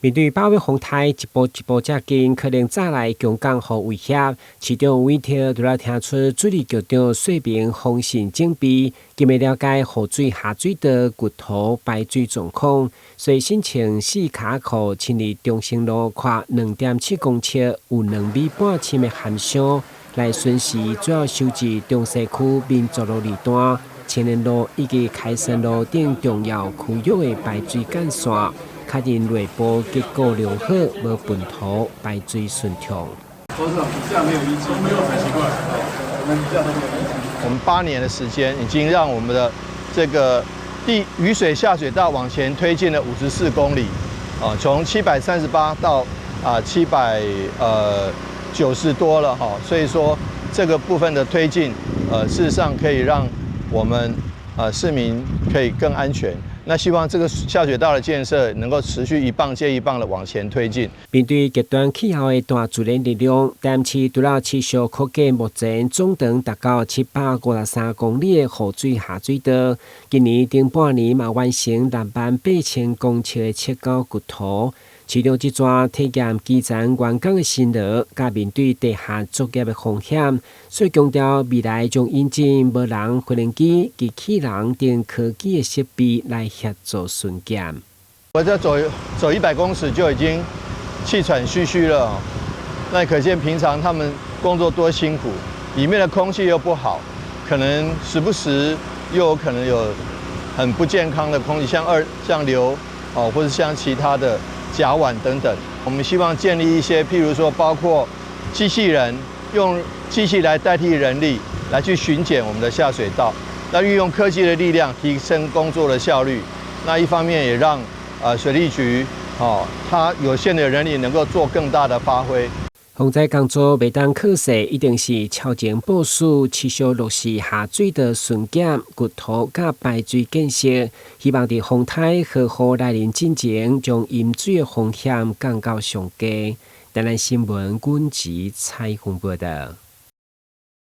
面對八月風颱一步一步接近，可能帶來強降雨威脅。市長委託除了聽出水利局長說明防汛準備，今欲了解雨水下水道掘塗排水狀況，所以申請四跤庫親里中興路寬2.7公尺，有2米半深的涵箱，來巡視主要收集中西區民族路二段、青年路以及開山路等重要區域的排水幹線。確認內部結構良好，無糞土，排水順暢。董事長，底下沒有淤積，沒有才奇怪。我們底下都沒有淤積。我們8年的時間，已經讓我們的這個地雨水下水道往前推進了54公里，啊，從738到790多了哈，所以說這個部分的推進，事實上可以讓我們市民可以更安全。那希望這個下水道的建設能夠持續一棒接一棒的往前推進。面對極端氣候的大自然力量，台南市除了持續擴建目前總長達到753公里的雨水下水道，今年頂半年嘛完成6萬8千公尺的測溝掘塗。市長這逝體驗基層員工的辛勞，佮面對地下作業的風險，所以強調未來將引進無人飛行機、機器人等科技的設備來協助巡檢。我這走走100公尺就已經氣喘吁吁了，那可見平常他們工作多辛苦，裡面的空氣又不好，可能時不時又有可能有很不健康的空氣，像硫哦，或者像其他的甲烷等等。我們希望建立一些，譬如說包括機器人，用機器來代替人力來去巡檢我們的下水道。那運用科技的力量提升工作的效率。那一方面也讓水利局哦，它有限的人力能夠做更大的發揮。防災工作袂當靠勢，一定是超前部署，持續落實下水道巡檢、掘塗佮排水建設，希望佇風颱豪雨來臨進前，將淹水的風險降到上低。台南新聞阮吉采訪報道。